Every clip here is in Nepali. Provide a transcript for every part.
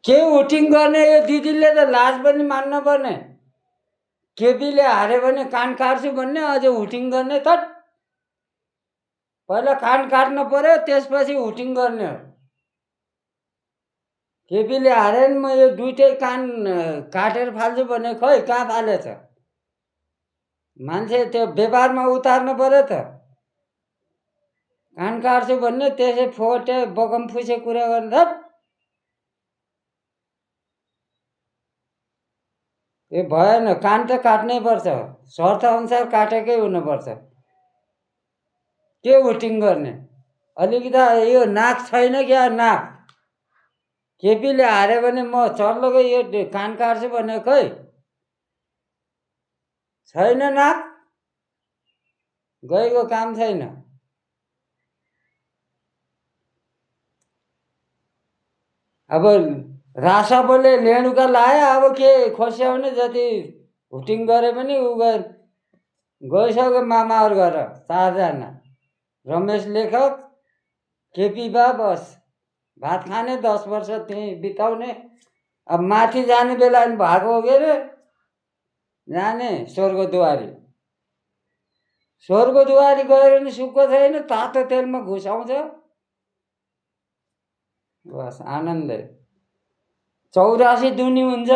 के हुटिङ गर्ने यो दिदीले त लाज पनि मान्नु पर्ने। केपीले हार्यो भने कान काट्छु भन्ने, अझ हुटिङ गर्ने। त पहिला कान काट्नु पर्यो, त्यसपछि हुटिङ गर्ने हो। केपीले हार्यो भने म यो दुइटै कान काटेर फाल्छु भने खै कहाँ फालेछ? मान्छे त्यो व्यापारमा उतार्नु पर्यो त। कान काट्छु भन्ने, त्यसै फोटे बगम फुसे कुरा गर्ने। त यो भएन, कान त काट्नै पर्छ, शर्त अनुसार काटेकै हुनुपर्छ। के हुटिङ गर्ने? अलिकता यो नाक छैन क्या, नाक। केपीले हार्यो भने म चल्लोको यो कान काट्छु भने खै छैन नाक, गएको काम छैन। अब रासपले लेणुका लायो, अब के खोस्याउने? जति हुटिङ गरे पनि उ गइसक्यो मामाहरू घर 4 जना। रमेश लेखक, केपी बा, बस भात खाने 10 वर्ष त्यहीँ बिताउने। अब माथि जाने बेला नि भएको हो के अरे, जाने स्वर्गद्वारी। स्वर्गद्वारी गएर नि सुख छैन, तातो तेलमा घुसाउँछ। बस आनन्दै। 84 दुनी हुन्छ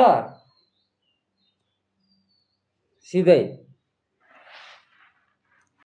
सिधै।